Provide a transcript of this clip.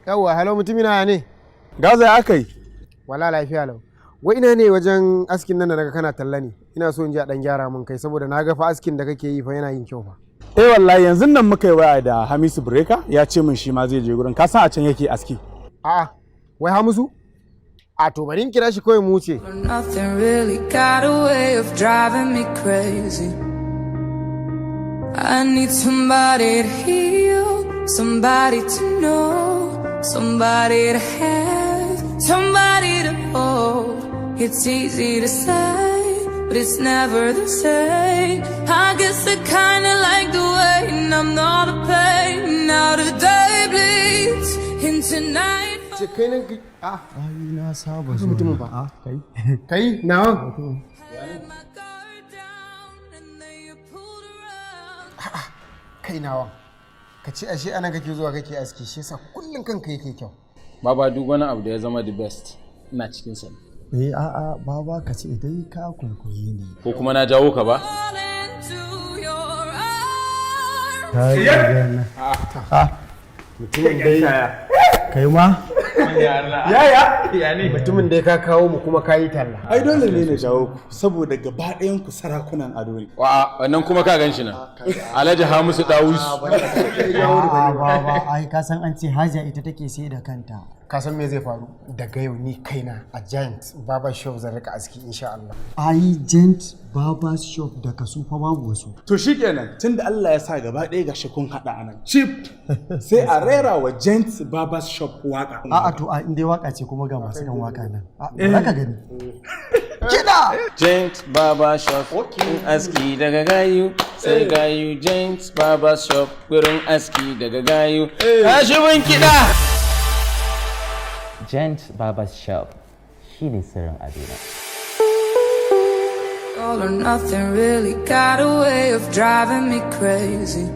Yawwa, hello, mutumina ne. Gaza, ya aka yi? Wala lafiya lau. Wai ina ne wajen askin nan da naga kana talla ne? Ina so in ji a dan gyara mun kai, saboda na ga fa askin da kake yi fa yana yin kyau fa. Eh wallahi, yanzu nan muka yi waya da Hamisu Breaker, ya ce min shi ma zai je gurin. Ka san a can yake aski. A'a, wai Hamisu? A to, bari in kira shi kawai mu wuce. Nothing really got a way of driving me crazy. I need somebody to heal, somebody to know, somebody to have, somebody to hold. It's easy to say, but it's never the same. I guess I kinda like the way I'm not a pain. Now the day bleeds into night. Ce kai nan ka a Ai na saba zuwa mutumin fa. A kai. Kai nawa. Let my guard down and then you pulled around. Kai nawa. Ka ce ashe anan kake zuwa kake aski, shi yasa kullun kanka yake kyau. Baba, duk wani abu da ya zama the best, ina cikin sa. Eh, a'a baba, ka ce dai ka kwaikwaye ni. Ko kuma na jawo ka ba? Fall into your arms. Ka yi gana. Mutumin dai Kai ma? Yaya? Ya ne? Mutumin dai, ka kawo mu kuma ka yi talla. Ai dole ne na jawo ku, saboda gaba ɗayan ku sarakunan ado ne. Wa wannan kuma ka gan shi nan. Alhaji Hamisu Dawusu. A'a baba, ai ka san an ce haja ita take sai da kanta. Ka san me zai faru? Daga yau ni kaina a Giant Barber Shop zan rika aski, insha Allah. Ai Gent Barber Shop da kasu fa babu wasu. To shikenan, tunda Allah ya sa gaba ɗaya gashi kun haɗa anan. Chip, sai a rera wa Gent Barber Shop waka. A'a, to a inda waka ce kuma ga masu kan waka nan. A za ka gani. Kiɗa! Gent Barber Shop in aski daga gayu sai gayu. Gent Barber Shop, gurin aski daga gayu. Tashi bin kiɗa. Gent Barber Shop shine sirrin adona. All or nothing really got a way of driving me crazy.